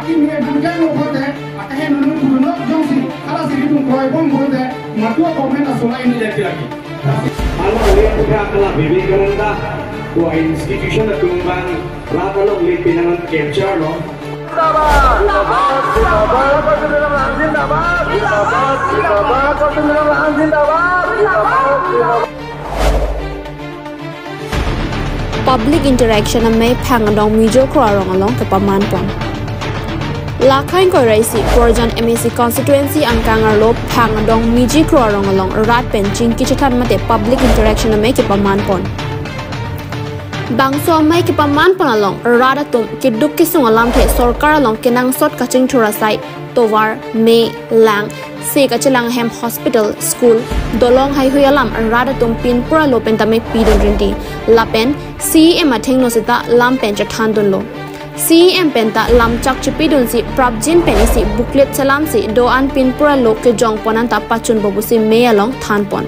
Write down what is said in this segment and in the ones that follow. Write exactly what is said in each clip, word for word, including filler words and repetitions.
Ini yang bukan mau buat ya, atau yang menurut gubernur jongsi, kalau sih itu proyek pun buat ya, madua komen asal ini dia kira-kira. Hala lihat ke akala bibi kerenda, dua institution atum bang, rata lo lipinangan capture lo. Public interaction amei Phangdong Mizo Kro arong along kepaman pon. Lakhang koiraisi Borjan M A C constituency angkang arlo Phangdong Mizo Kro arong along rat pen chingki chethan mate public interaction amei kepaman pon. Bangso amei kepaman pon along rat atum keduk kesung alamthe sorkar along kenangsot kachingthur asai tovar, me, lang, se kachelang ahem hospital, school, dolong heihui alam rat atum pinpura lo pen tame pidun rinti. Lapen C E M athengno seta lam pen chethan dunlo. C E M pen ta lamchak chepidunsi prapjin pen isi booklet chelamsi do-an pinpura lo kejong pon anta pachun bobusi mei along than pon.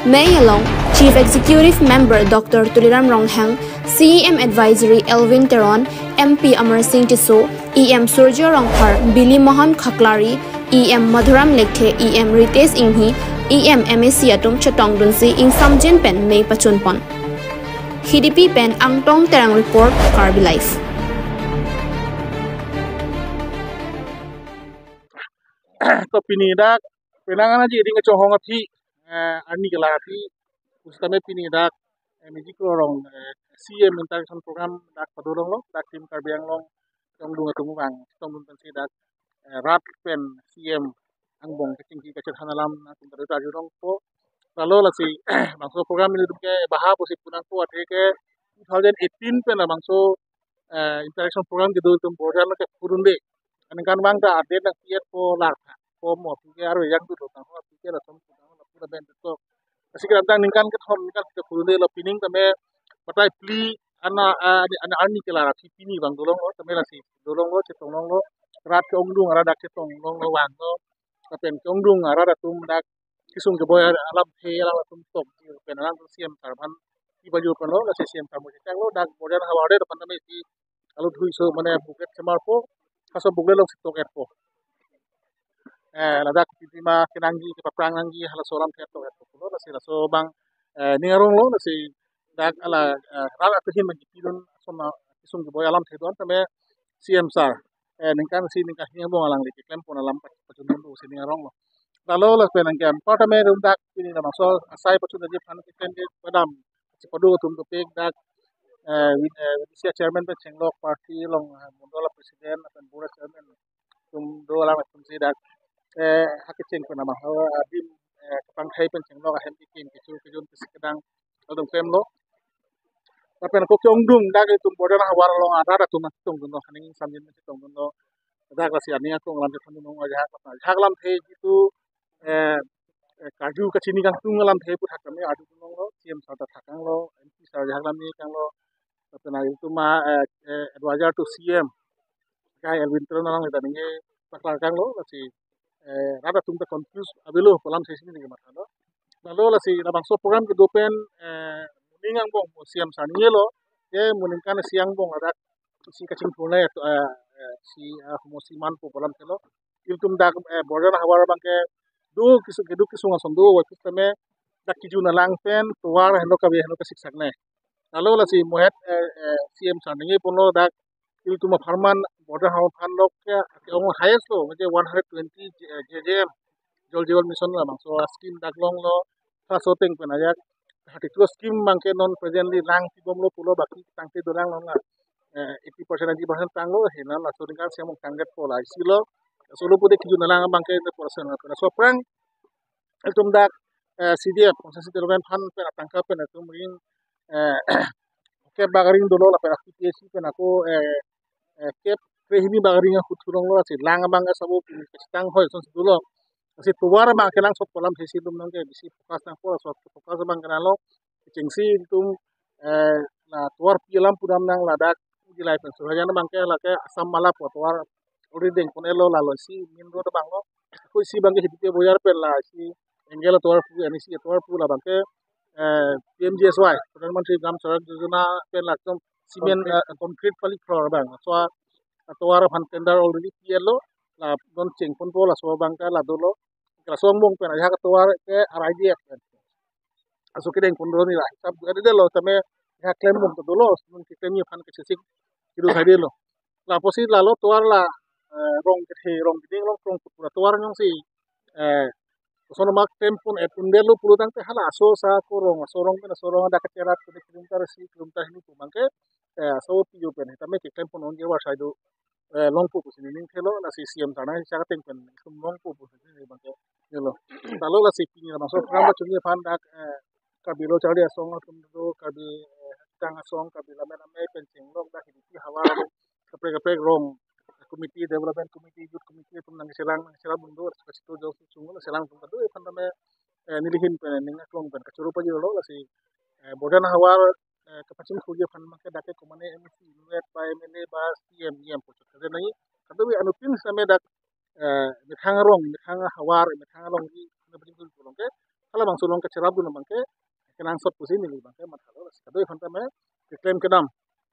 Mei along Chief Executive Member Doctor Tuliram Ronghang, C E M Advisory Elwin Teron, M P Amar Singh Tisso, E M Surjya Rongphar, Bili Mohan Khaklari, E M Madhuram Lekthe, E M Ritesh Inghi, E M M A C atum chetongdunsi ingsamjin pen mei pachun pon. Hidipi pen Angtong Terang report, Karbi Live. To pini dak penang anaji ding kachonghong aphi, eh, arni kala aphi, pusitame pini dak eh, Mizo Kro arong, eh, C E M interaction program dak padolonglo, dak Team Karbi Anglong tongdung atum vang tongdung pensi dak, eh, rat pen C E M angbong kachingki kachethan alam nangtum tadi ta jurong po. Lalo lasi bangso program ini dum ke baha pusi punang po, athe ke two thousand eighteen pen labangso eh, interaction program kedo atum Borjan ke purunde. Aningkan vang ta update nangpi-et po, lar po mo, aphi ke aro yang dulu tang ho, aphi ke lason po tang ho, lapu laben to. Lasi kedamtang ningkan kethom ningkan kedo purunde lo, pining tame batai phli ana, ah, ani, ana arni kala aphi pini vang dolonglo, tame lasi dolonglo, chetonglonglo, rat ke-ongdung arat dak chetonglonglo vanglo, lapen ke-ongdung arat atum dak kesung keboi alamthe alam atum tok pen alam C E M sir aphan ibayu pano, lasi C E M sir mo chechak lo, dak Borjan havar det aphan tame isi alut hui so mane booklet chemar po, halaso booklet alongsi tok-et po. Eh, ladak pipima kenangji, kepaprang nangji, halaso alamthe tok-et po lo, lasi laso abang, eh, ning arong lo, lasi dak hala, eh, rat atum ahin abang kipidun, asona kesung keboi alamthe do-an tame C E M sir, eh, ningkan isi ningkan hini angbong alangli keklem pon alam pachun dun do si ning arong lo. Lalo lapen anke anpar tame dum dak pini labangso asai pachun aji aphan keklem ke padam chepado atum dopik dak, eh, V D C chairman pen chenglok, party along, eh, mondol president lapen board chairman atum do alam atum si dak, eh, hakecheng pen ama ho adim, eh, kepangthai pen chenglok ahem kekim kecho kejun kesi kedang atum klemlo. Lapen ako ke-ongdung dak itum Borjan havar along arat atum chetongdunlo, haning ingsamjin chetongdunlo. Dak lasi aning ako alam chetongdunlo, ajahak alamthe jitu, eh, eh, karju kachini kangtung alamthe pu thak tame arjudunlo, C E M sir ta thakanglo, M P sir ajahak alam ni kanglo, lapen itum a, eh, eh, advisor to C E M kai Elwin Teron alangli ta ningje paklar kanglo, lasi, eh, rat atum ta confuse avelo pu alamthe si ningje mathalo. Lalo lasi labangso program kedo pen, eh, moning angbong C E M sir ningjelo, ke moning kan isi angbong ladak isi kachingthur nai, eh, eh, isi, eh, homosi manpo pu alamthe lo. Ilitum dak, eh, Borjan havar abang ke do kesung, kedo kesung ason do, pusitame dak kejun alang pen tovar heno kave heno kasiksaknei. Lalo lasi mohet, eh, eh, C E M sir ningje ponlo dak ilitum apharman Borjan havar aphan lo ke, ke-ong highest lo, mane one hundred twenty J-, eh, J J M, Jal Jeevan Mission labangso scheme dak longlo, halaso ateng pen ajak thirty-two scheme abang ke non presently lang pibomlo pulo, baki tangte dolang non la, eh, eighty percent, ninety percent tanglo, hena laso ningkan siamung tangdet po la isi lo, solo pute kejun alang abang ke ne percent la, laso aphrang itum dak, eh, C D F, Constituency Development Fund pen atangka pen itum ring, eh, kep bagaring dolo lapen P P A C pen ako, eh, eh, kep krehini bagaring ahut thulonglo, lasi lang abang ke sabo pini kachetang hoi ason si dolo. Lasi tovar abang kenangsot pu alamthe si itum nang ke bisi focus nangpo, laso focus abang ke nalo kechengsi itum, eh, la tovar pi alam pudam nang ladak jilai pen Surhajan abang ke lake Assam Mala pu tovar already dengpon-etlo, lalo isi main road abang lo. Ako isi abang ke Hidipi Bojar pen la isi Engel atovar pu, N E C atovar pu labang ke, eh, P M G S Y, Pradhan Mantri Gram Sadak Yojana pen latum cement, eh, concrete pali floor abang. So, atovar aphan tender already pi-etlo, la non chengponpo laso abang ke la dolo. Laso angbong pen ajahak atovar ke R I D F pen. Laso kedeng pondro ni la hisap dua delo tame ajahak klembom ta dolo, non keklemji aphan ke sesik kedo saidelo. Lapusi lalo tovar la, eh, rong kethe, rong keding, rong krong pura tovar jongsi, eh, koson ma klempon-et un-edetlo pulo tangte hala aso aso arong, aso arong pen aso arong hadak kacherap kuni kilometer isi kilometer hini pu abang ke, eh, aso piyo pen tame keklempon ongje varsai do, eh, longpo pusi ning thelo, lasi C M sar nangchak ateng pen sum longpo pusi ning abang ke nelo. Lalo lasi pini labangso program pachini aphan dak, eh, Karbi Lo Charli Asong atum do, Karbi, eh, Tang Asong, Karbi Lammet Amei pen chenglok dak hini havar kaprek kaprek rong committee, development committee, youth committee atum nangchelang, nangchelang bun do, kasito jok sung lo, chelang atum do, aphan tame, eh, neli ahin pen, ning aklong pen kachoro pajirlo, lasi, eh, border havar, eh, kapachingthurji aphan abang ke dak ke komane M C, invited by M L A ba C M, E M pu chot kade nai. Kadokave anuttin same dak, eh, methang arong, methang havar, methang alongri, na beri kul pulo ke, halabangso along kacherapdun abang ke, kenangsot pusi neli abang ke mathalo, lasi kadokave aphan tame keklem kedam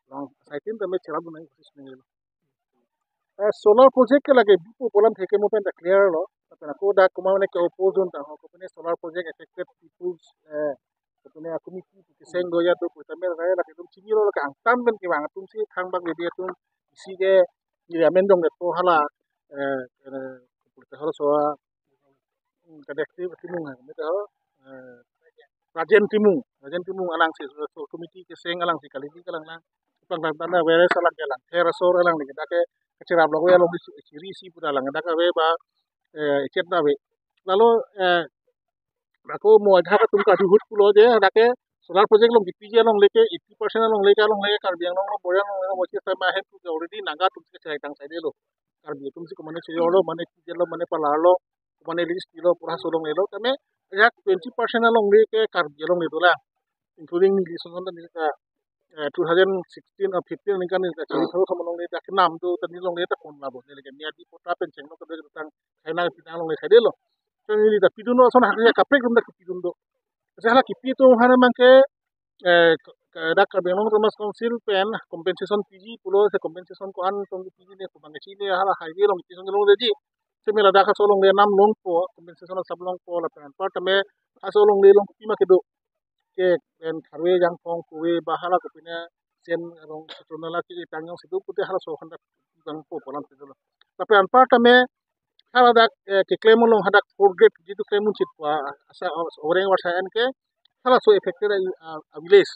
along asaitin tame cherapdun nangji kosis neli lo. Eh, solar project ke lake bipo pu alamthe ke mo pen ta clear lo. Lapen ako dak komat mane ke-oppose dun tangho, kopine solar project affected peoples, eh, kopine a-committee keseng do ya do pu tame lake, lake atum chinilo, lake angtan pen kevang atum si thangbak lebe atum isi ke neli amen dong detpo hala, eh, eh, halaso a, hmm, kadek ti Timung ha, mete ho, eh, Rajen Timung, Rajen Timung alangsi, so, so committee keseng alangsi kali di kalang lang. Pang tang tanda where salang ke lang, her asor alang lagi dak ke kacherap lo ya lo si, si ri si pura lang dak ave ba, eh, chet na ave. Lalo, eh, ako mo ajahak atum kadu ahut pulo je dak ke solar project along kepiji along leke eighty percent along leke along leke Karbi Anglong along, Borjan along leke mo chesta ma hem tu already Naga atum si kachai tang saidelo. Karbi atum si komane chejorlo, mane chejorlo, mane palarlo, mane lease pilo, pura solong lelo. Tame ajahak twenty percent along leke Karbi along le dolang, including neli ason ta neli ta, eh, two thousand sixteen or fifteen aningkan neli ta chari tharu thaman along le ta kenam do ta neli along le ta pon labo, neli ke miyadi pota pen chengno kedo tang China pinang along le saidelo. So neli ta pidun do, ason hak ya kaprek atum ta pidun do. Ase hala kipi atum aphan abang ke, eh, ke, ke dak Karbi Anglong Autonomous Council pen compensation piji pulo, se compensation ko-an tong piji ne pu abang ke chini hala highway along piji along le ji. Semi ladak aso along le nam longpo, compensation asap longpo, lapen anpar tame aso along le long pima kedo. Ke pen tharve jangphong kuve ba hala kopine sen arong sutronala ke tang jongsi do pute halaso aphan dak longpo pu alamthe dolo. Lapen anpar tame hala dak, eh, keklem along hadak four grade jitu klem unchit pu asa orang warsa an ke halaso affected a, a, a village.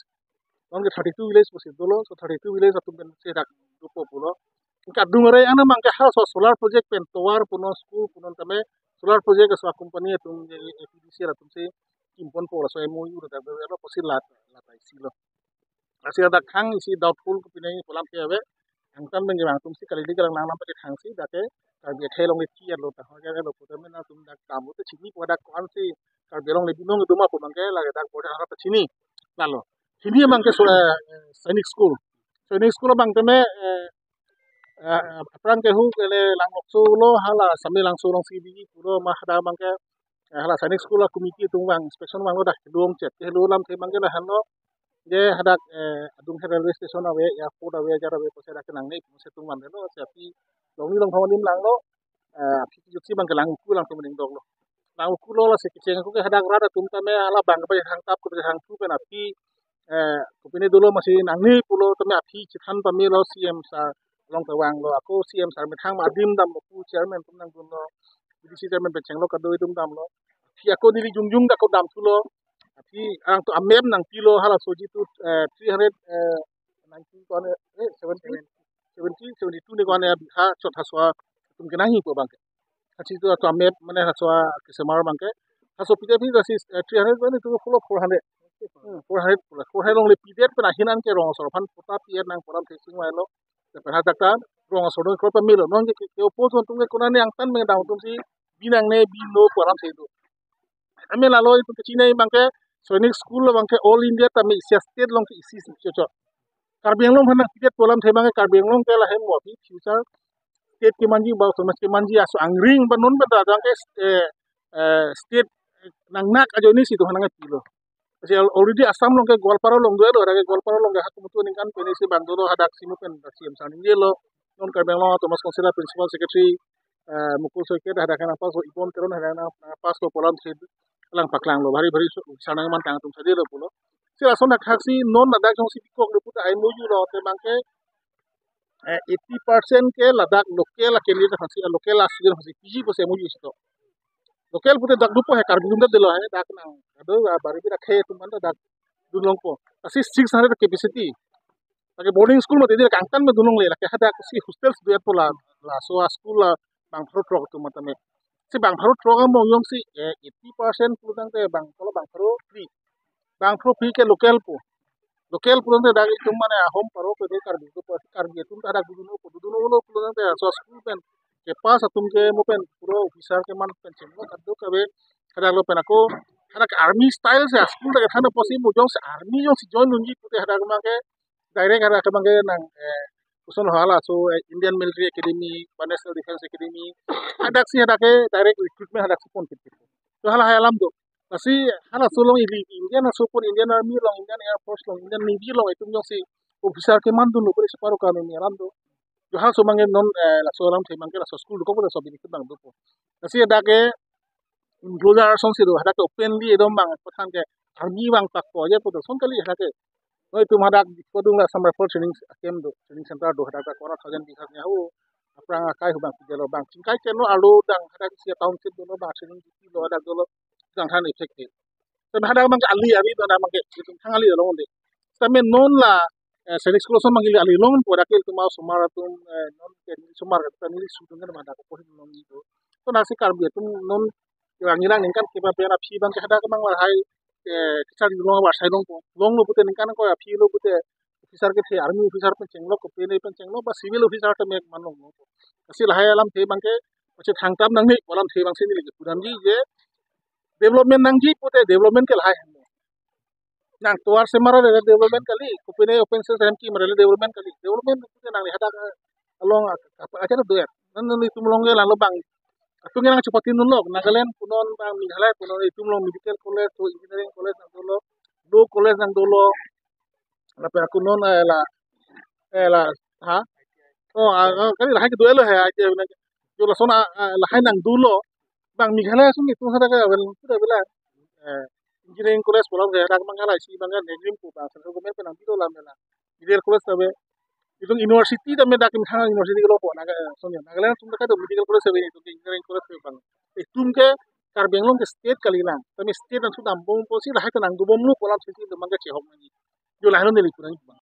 Along ke thirty-two village pusi dolo, so thirty-two village atum pen si dak dopo pulo. Kadung are ana abang ke halaso solar project pen tovar punon, school punon tame solar project aso company atum je A P D C L atum si kimponpo laso M O U dak dak pusi lat, lat isi lo. Lasi dak khang isi doubtful kopine pu alamthe ave. Angtan pen kevang atum si kali di kalang lang lam pake khang si dak ke Karbi akhei along le ki alo ta ho ja lo pu tame nangtum dak kamu te chinipo dak ko-an si Karbi along le binong do ma pu abang ke lake dak border harat ta chini. Lalo hini abang ke so, eh, Sainik School. Sainik School abang tame, eh, eh, aphrang ke hu ke le Langlokso lo, hala Sami Langso along si biji pulo ma hadak abang ke, eh, hala Sainik School a-committee atum vang inspection vanglo dak kedung chet. Ke lo alamthe abang ke lahenlo. Je hadak, eh, adung he railway station ave, airport ave, ajar ave, pusi dak ke nangne pusi atum vandetlo, si aphi longni longthom adim langlo, eh, aphi kijut si abang ke Langvoku alangtum ning doklo. Langvoku lo lasi kecheng ako ke hadak rat atum tame hala abang ke pajahang tap ke pajahang thu pen aphi, eh, kopine dolo masi nangne pulo tame aphi chethan pamelo C M sar along ta vanglo, ako C M sar methang ma adim damlo pu chairman atum nangdunlo, B D C chairman pen chenglo kado atum damlo. Aphi ako neli jongjong dak ako dam thulo. Aphi alangtum a-map nangpilo halaso jitu, eh, three hundred, eh, ninety ko-an, eh, seventy, seventy, seventy-two ne ko-an, eh, bigha chot halaso atum ke nangji pu abang ke. Halaso jitu atum a-map mane halaso kesemar abang ke. Halaso pide pide si, eh, three hundred ko-an itu pulo four hundred. Hmm, four hundred pulo. Four hundred along le pidet pen ahin an ke rong asor aphan pota pi-et nang pu alamthe chingvailo. Lapen hadak ta rong asor do kro pamelo. Non ke ke-oppose atum ke konane angtan pen dam atum si binangne bino pu alamthe do. Ami lalo itum kechini abang ke Sainik School abang ke all India tame isi a-state along ke isi si chocho. Karbi Anglong aphan nangpidet pu alamthe abang ke Karbi Anglong ke lahen mo aphi future state kemanji ba autonomous kemanji aso angring ba non ba ta abang ke, eh, eh, state nangnak ajoine si itum aphan nangpilo. Lasi al-, already Assam along ke Goalpara along dolo, hadak ke Goalpara along ke hadak mutu aningkan pen isi bang dolo hadak C M pen C M sar ningjelo. non Karbi Anglong Autonomous Council a Principal Secretary, eh, Mukul Saikia hadak nangpaso, Ibom Teron hadak nangpaso pu alamthe alang paklanglo, bhari bhari so, sarnang man tang atum sadelo pulo. Si lason dak haksi non ladak jongsi bikoklo puta M O U lo te abangke, eh, eighty percent ke ladak local a candidate aphansi, local a student aphansi piji pusi M O U isi to. Local pute dak dopo he, Karbi atum ta dolo he, dak nang, ado, ah, bari bira khe atum anta dak dun longpo. Lasi six hundred capacity. Lake boarding school mate dei kangtan me dun longle, lake hadak si hostel si do-etpo la, laso a school la bang pharo throk atum matame. Si bang pharo throk among jongsi, eh, eighty percent pulotangte bang, kolo bang pharo three. Bang pharo three ke local po. Local pulotangte dak itum mane ahom paro pe do, Karbi do pa, Karbi atum ta dak dun-unpo, dun-unlo pulotangte laso school pen kepass atum ke mo pen pura officer keman pen chenglo kadokave, hadak lo pen ako hadak army style si a school dak than apotsi mo jongsi army jongsi join unji pute hadak abangke direct hadak abangke nang, eh, koson hala so, eh, Indian Military Academy ba National Defence Academy, hadak si hadak ke direct recruitment hadak si pon kit kit. To halahai alam do. Lasi halaso along ili Indian aso pon, Indian Army along, Indian Air Force along, Indian Navy along itum jongsi officer keman dunlo pute si paro kami ni alam do. Jo halaso abangke non, eh, laso alamthe abangke laso school dokok laso bini kedang dopo. Lasi hadak ke enclosure asonsi do, hadak ke openly ekdom bang pathan ke army bang pakpo aja pu do, lason kali hadak ke. Noi itum hadak Diphu adung la Assam Rifle training camp do, training center do, hadak ta kora thousand bihar nya ho, aphrang akai hu bang pidelo, bang chingkai keno arlo dang hadak si township dolo, bang training duty lo hadak dolo, dang than effect ke. Te hadak abangke ali, ali do, hadak abangke itum thang ali along de. Tame non la, eh, Sainik School ason abangke ili ali longpo, hadak ke itum osomar atum, eh, non ke osomar atum ili sudung kan hadak ko hin long do. To lasi Karbi atum non rang ilang ningkan keba pen aphi abangke hadak abang lahai, eh, kachari long, war sai longpo. Longlo pute ningkan ko aphi lo pute officer kethe, army officer pen chenglok, kopine pen chenglok, ba civil officer ta mek man longpo. Lasi lahai alamthe abangke pachethang tap nangne pu alamthe abangsi neli ke pudamji je development nangji pute development ke lahai. Nang tovar semar le development kali, kopine open space hem ki mare le development kali. Development pute nangli hadak along ak-, apa aja do ya. Nang, nang itum along ke lalu bang. Atum nang chepati nunlok, Nagaland punon bang, Meghalaya punon itum along medical college, to engineering college nang dolo, law college nang dolo. Lapen ako non, eh, la, eh, la, ha? Oh, ah, ah, kali lahai kedo-etlo he, aja na. Jo lason, ah, ah, lahai nang dolo. Bang Meghalaya ason itum hadak ke avel, sudah bela. Eh, engineering college pulo ke hadak Meghalaya si bang Nerim pu bang central government pen nang bilo la mela. Medical college ta ave. Itum university ta me dak Methang university ke lo po na ke, eh, ason ya. Nagaland atum ta kado medical college ave, itum ke engineering college ave bang. Itum ke Karbi Anglong ke state kali lang. Tame state nang sudam bom apotsi lahai ta nang dobomlo pu alamthe si itum abangke chehok nangji. Jo lahai lo neli kurang bang.